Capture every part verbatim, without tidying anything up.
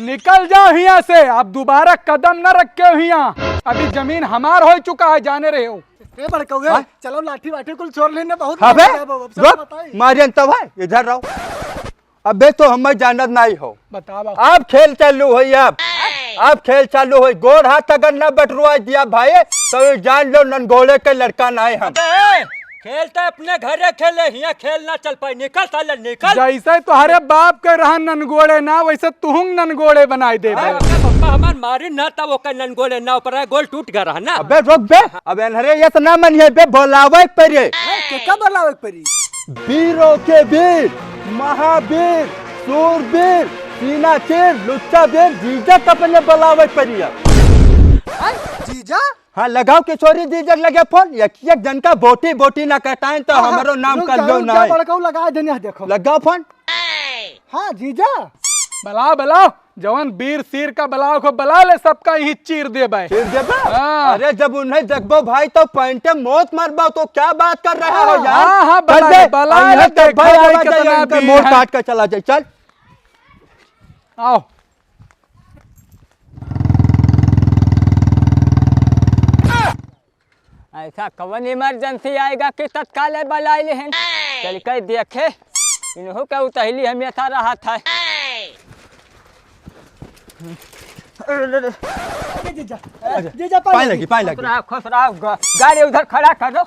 निकल जाओ हियाँ से, अब दोबारा कदम न रखे हियाँ। अभी जमीन हमार हो चुका है, जाने रहे हो। ए बड़कऊ, हाँ? चलो लाठी वाठी कुल छोड़ लेने, बहुत हाँ बे, मार खाबो, अब सब रुक, बताई। मारियन तब है, इधर रहो। अबे तो हमें जानत नहीं हो। बतावा। अब खेल चालू होई अब। अब खेल चालू होई। गोड़ हाथ अगर ना बटरुआ दिया भाई, तो ये जान लो ननगोड़े के लड़का नहीं हम। अबे, खेल तो अपने घरे खेले, हियाँ खेल ना चल पाई। निकल साले, निकल। जैसे तोहरे बाप के रहा ननगोड़े ना, वैसे तुहुंग ननगोड़े बनाई दे अरे, बे। ओकर पप्पा हमार मारी ना, तब ओकर ननगोड़े ना ऊपर है, गोल टूट गया रहा ना। अबे रुक बे, अब एनहरे ये तो ना मनिए बे, बोलावे के परे। ए, के का बोलावे के परी? वीरों के वीर, महावीर, सूरवीर, सीना चीर, लुच्चा वीर, जीजा का अपने बुलावे पड़िया। हैं? जीजा? हाँ, लगाओ किशोरी जीजा के लगे फोन, एक एक जन का बोटी बोटी ना कटाएं तो हाँ, हाँ, हमरो नाम रुक कर जा, लो रुक ना जा, है। बड़कऊ लगा देने, देखो। लगाओ फोन। हाँ, जीजा। बुलाओ, बुलाओ। जवन बीर सीर का बलाव को बला ले, सबका यहीं चीर देबे। चीर देबे? हाँ। अरे, जब उन्हें देखबो भाई, तो पैंटे मौत मरबो। तो क्या बात कर रहे हो यार? हाँ, हाँ, चल बला दे। ले, बला ले, अरे, देखा भाई, जाए आवाज आई, कितना इनका बीर मोड़ है। काट के चला जाए, चल। आओ। ऐसा कवन emergency आएगा कि तत्काल बलाइ लेहन? चल के देखे, इन्हों के उतहली हमेशा रहत है। अरे, जीजा, जीजा, पाए लगी, पाए लगी। खुश रहो, खुश रहो। ग-, गाड़ी उधर खड़ा कर दो।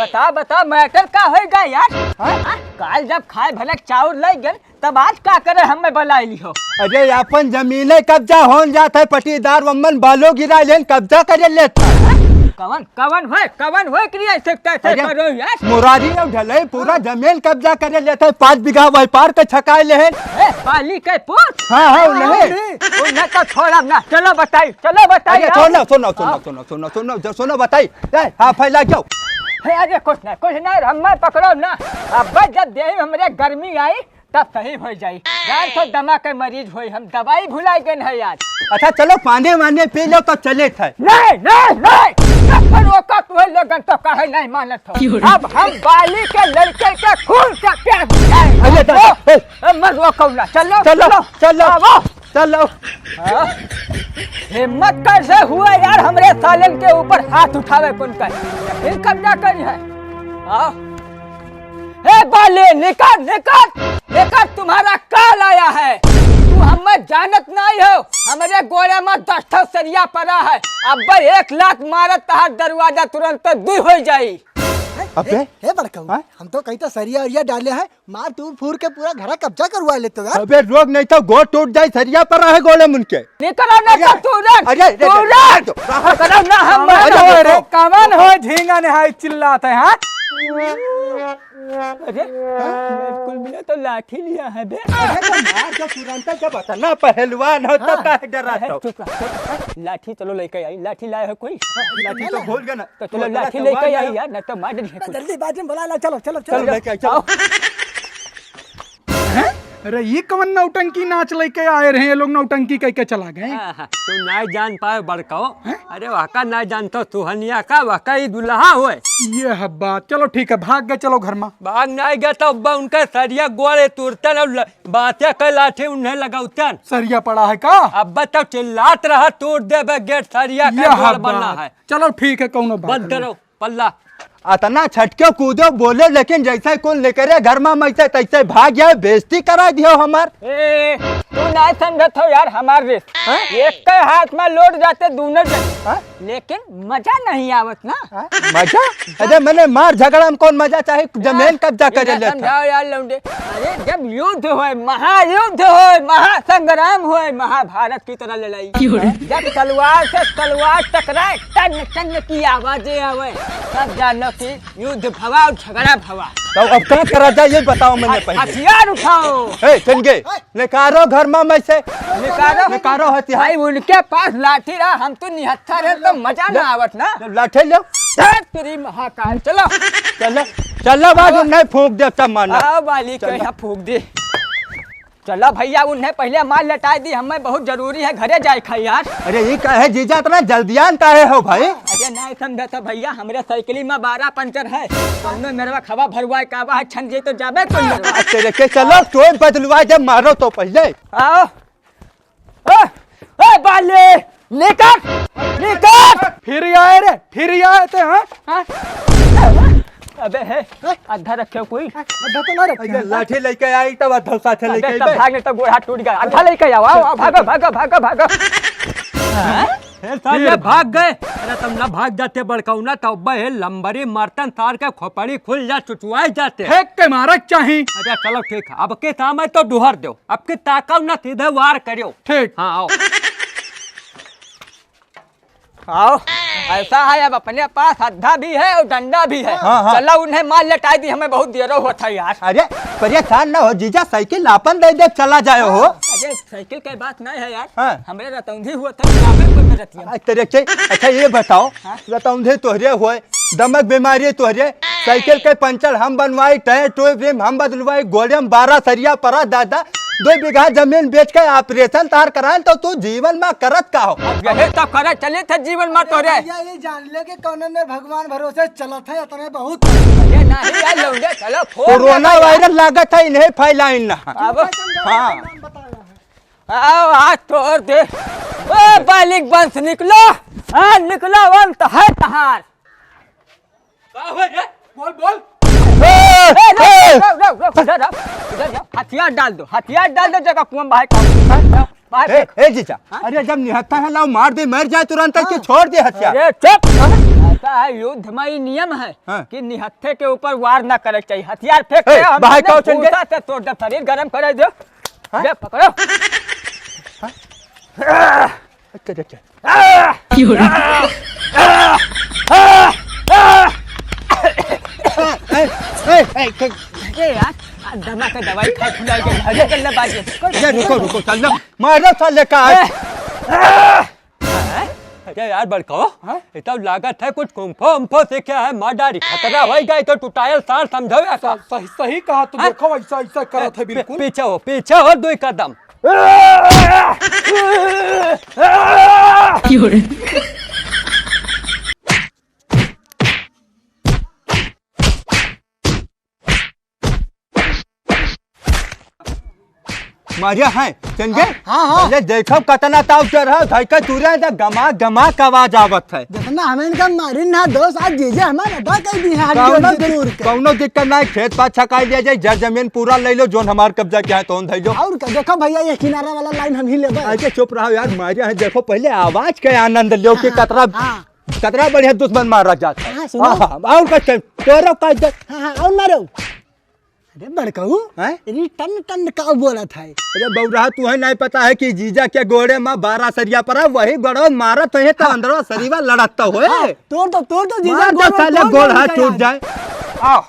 बता, बता, matter का होइगा यार? हाँ? हाँ? काल जब खाए भले चाउर लइ गए, तब आज का करे हमें बलाइ लिहो? अरे, अपन जमीने कब्जा होन जात है, पटीदार वम्मन बालो गिरा लेन, कब्जा करे लेत है। कवन, कवन होए, कवन होए कि ऐसे कैसे अरे, करो यार? मुरारी और ढले पूरा जमीन कब्जा करे लेत है, पाँच बीघा व्यापार के छकाए लेहन। ए, बाली के पूत? हाँ, हाँ, उन्हें। उन्हें तो छोड़ब ना, चलो बताई, चलो बताई, अरे, आओ। सुनो, सुनो, सुनो, आओ। सुनो, सुनो, सुनो, जो सुनो बताई। ए, हाँ, फैला जाओ। हे, अरे, कुछ ना, कुछ ना, हमें पकड़ो ना। अब जब देही हमरे गर्मी आई, तब सही होइ जाई। जान तो दमा के मरीज होई, हम दवाई भुलाइ गए हैं यार। अच्छा, चलो, पानी वानी पी लो, तो चले थे। नहीं, नहीं, नहीं, मत रोको, तुम्हें लोगन तो कहे नहीं मानत हो। अब हम बाली के लड़के के खून से प्यार बुझाए। अरे, दादा, ए। ए, मत रोको ना, चलो, चलो, चलो, चलो। आओ। चलो। हाँ? हिम्मत कैसे हुआ यार, हमरे सालन के ऊपर हाथ उठावे कौन का? फिर कब्जा करी है। हाँ? ए बाले, निकल, निकल, निकल, तुम्हारा काल आया है। तू हमें जानत नहीं हो, हमरे गोड़े में दस ठो सरिया पड़ा है। अब एक लात मारत तहार दरवाजा तुरंत दुई हो जाई। अबे? हे, हे बड़काऊ, हाँ? हम तो कहीं तो सरिया उरिया डाले हैं, मार तूर फूर के पूरा घरा कब्जा करवा लेते यार। अबे रोक, नहीं तो गोड़ टूट जाए, सरिया पड़ा है गोड़े मुन के। निकलो ना अरे, तो तुरंत, अरे, अरे, तुरंत। अरे, पकड़ो ना हम अरे, मारो। अरे, कवन हो झींगा निहाई चिल्लात है, हाँ? अरे, कुल मिला तो लाठी लिया है बे। अरे, तो मार दो तुरंत, जब इतना पहलवान हो, तो हाँ। काहे डरात हो? चुप रह, चुप रह। लाठी चलो लेके आई, लाठी लाए हो कोई? लाठी तो भूल गए ना। तो चलो, लाठी लेके आई यार, ना तो मार देंगे कुछ। जल्दी बाजी में बुला ला, चलो, चलो, चलो, चलो। लेके आई, चलो। आओ। हैं? अरे, ये कवन नौटंकी नाच लेके आए रहे हैं, ये लोग नौटंकी कह के चला गए। हाँ, हाँ, तू नाय जान पाए बड़काओ। हैं? अरे, वहका नाय जानतो, सुहनिया का, वहका ही दुल्हा होए। ये है बात। चलो, ठीक है, भाग गए, चलो घर में। भाग नाय गए तो अब्बा उनका सरिया गोड़े तुरतन और ल-, बातें कर लाठी उन्हें लगाउतन। सरिया पड़ा है का? अब्बा तो चिल्लात रहा, तोड़ देबे गेट, सरिया का यह गोड़ बना बात। है। चलो ठीक है, कौनो बात बंद नहीं। करो पल्ला। अतना छटके कूदो बोले, लेकिन जैसे कौन लेकर घर में मैं से तैसे भाग गया, बेइज्जती करा दियो हमार। ए, तू ना समझत हो यार हमार रिस्क। हाँ? एक के हाथ में लोट जाते दोनों जन। हाँ? लेकिन मजा नहीं आवत ना। हाँ? मजा? अरे मैंने मार झगड़ा में कौन मजा चाहे, जमीन कब्जा करे इन्हें लेता। समझाओ यार लौंडे। अरे जब युद्ध होए, महायुद्ध होए, महासंग्राम होए, महाभारत की तरह लड़ाई। क्यों रे? जब तलवार से तलवार टकराए, टन टन की आवाजें आवे, तब जानो कि युद्ध भवा और झगड़ा भवा। तो अब का करा जाए ये बताओ मैंने ह-, पहले। हथियार उठाओ। ए, चल गए। निकारो घर में मैं से। निकारो। निकारो हथियार। भाई उनके पास लाठी रहा, हम तो निहत्था रहे तो मजा ना आवत ना। लाठी लो। धत तेरी महाकाल, चलो। चलो, चलो बाबू, आओ। नहीं फूंक दे तब मानो। आओ बाली चलो। के यहाँ फूंक दे। चलो भैया, उन्हें पहले माल लटाई दी, हमें बहुत जरूरी है, घरे जाए खाई यार। अरे ये काहे जीजा इतना जल्दियान काहे हो भाई? अरे नहीं समझा था भैया, हमरे साइकिल में बारह पंचर है, कौनो मेरवा खवा भरवाए का बा, छन जे तो जाबे कोई मेरवा। तेरे के चलो, तोय बदलवा दे, मारो तो पहले। आओ। ए, ए, बाले, निकल, निकल। फिर आए रे, फिर आए ते, हाँ? हाँ? अबे है, हैं? आधा रखे हो कोई? आधा तो ना रखे अरे, हैं। लाठी लेके आई तब आधा साथे अबे लेके आई तब बे। भाग, नहीं तो गोड़ हाथ टूट गया। आधा लेके आओ, आओ, आओ, भागो, भागो, भागो, भागो। हाँ? फिर साले फिर? भाग गए। अरे, तुम ना भाग जाते बड़काऊ ना, तो अब्बा हे लंबरी मारतन सार के खोपड़ी खुल जा, चुचुआए जाते। फेंक के मारक चाही। अच्छा, चलो ठीक है, अब के सामने तो डुहर दो। अब के ताकव ना, सीधे वार करियो। ठीक। हाँ, आओ। आओ, ऐसा है, अब अपने पास हद्दा भी है और डंडा भी है। हाँ, हाँ। चलो, उन्हें मार लेटाई दी, हमें बहुत देरो होता है यार। अरे, परेशान ना हो जीजा, साइकिल आपन दे दे, चला जाओ हो। अरे, साइकिल के बात नहीं है यार। हाँ। हमरे रतौंधी हुआ था, जाबे कोई रतिया। आ, तेरे के, अच्छा, ये बताओ, हाँ? रतौंधी तोहरे होए, दमक बीमारी तोहरे, साइकिल के पंचर हम बनवाई, टायर ट्यूब रिम हम बदलवाई, गोड़े में बारह सरिया परा दादा, दो बीघा जमीन बेच के operation तार कराएन तो तू जीवन मा करत का हो? अब यही तो करे चले थे जीवन मा तोरे। भैया, ये जान ले कि कौन ने भगवान भरोसे चलत है, इतने बहुत। ये नहीं यार, लौंडे, चलो, फोन कोरोना लगा। वायरस लागत है, इन्हें फैलाइन ना। अब, हाँ। आओ, हाथ तोड़ दे। ओ, बालिक वंश निकलो। हाँ, निकलो, अंत है तहार। का हो रे? बोल, बोल। ए, ए, रुक, ए! रुक, रुक, रुक, रुक, इधर आओ, इधर आओ। हथियार डाल दो, हथियार डाल दो, जगह कुआं बाहर का। बाहर ए, फेंक। ए जीजा, हाँ? अरे जब निहत्था है, लाओ मार दे, मर जाए तुरंत, हाँ। कि छोड़ दे हथियार। अरे चुप! ऐसा है, युद्ध में ये नियम है हाँ। कि निहत्थे के ऊपर वार ना करे चाहिए। हथियार फेंक ए, के हम बाहर अपने का उछल गए? भूसा से तोड़ दे, शरीर गरम करे दो। हाँ? ये पकड़ो। हाँ? अच्छा, अच्छा। ए, ए, ए, ए, ए, ए, ए, यार, आ दमा के दवाई खा, फुला के, अरे, चल ले, बाहर चल। ये रुको, रुको, चल ले। मारो, चल ले, का है? ए, ए, अरे यार, बड़काओ, हाँ? ये तो लागत है कुछ कुंफो उम्फो से क्या है, मार डारी, खतरा हो गया, ये तो टुटायल सार समझो या का? सही, सही कहा तू, हाँ? देखो, ऐसा, ऐसा करत है, पी-, बिल्कुल। पीछे हो, पीछे हो, दो कदम। मारिया है, चंगे? हाँ, हाँ। अरे देखो, कतना ताव चढ़ा, धइका तुरे, तो गमा, गमा के आवाज आवत है। जितना हमें इनका मारी ना दोस्त, आज जीजा हमारा अदा कर दी है, हड्डी कौनो उड्डी दिक-, तोड़ के। कौनो दिक्कत ना है, खेत पात छकाई लिया जाए, जर जमीन पूरा ले लो, जोन हमार कब्जा के है, तोन धइ लो। और का, देखो भैया, ये किनारा वाला लाइन हम ही लेबे। अरे चुप रहो यार, मारिया है, देखो पहले आवाज के आनंद लो कि हाँ, कतरा, हाँ। कतरा बढ़िया दुश्मन मारा जाता है। हाँ, सुनो। हाँ, हाँ, और का चल, तोरो का इज्जत। हाँ, हाँ, और मारो। अरे बड़काऊ, हैं? ये टन टन का बोलत है? अरे बौरा, तुहे नहीं पता है कि जीजा के गोड़े मा बारह सरिया परा, वही गोड़वा मारत है तो हाँ। अंदरवा सरीवा लड़त तो होए। हाँ, तोड़ दो, तोड़ दो, जीजा मार दो गोड़, साले, तोड़ गोड़ दो हाथ जीजा टूट यार। जाए। आओ,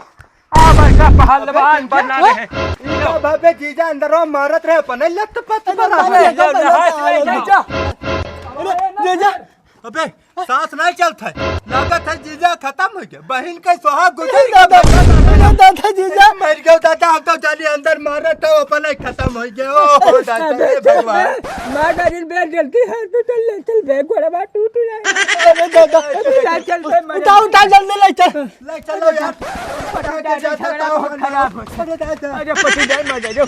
आ बड़का पहलवान बना रहे। इनका बाबे जीजा अंदरवा मारत रहे, अपने लत पत अरे, बना अरे, रहे। अरे, अरे, जीजा। अरे, जीजा। अबे, सांस नहीं चलत है, लागत है जीजा खतम हो गया। बहिन के सुहाग गुजर अरे दादा, गया। अरे दादा जीजा। मर गयो दादा, हम तो जानी अंदर मारत तो अपने खतम हो गया। ओ दादा, अबे हे चल भगवान। बे, मार डारिन बे, जल्दी hospital ले चल बे, गोड़वा टूट रहा है। अरे दादा। अबे ले चल बे, मर उठा, उठा, जल्दी ले चल। ले चलो यार। पटक के जाता झगड़ा था बहुत हमारा। खराब हो। अरे दादा। अरे पति जाए, मर जाए।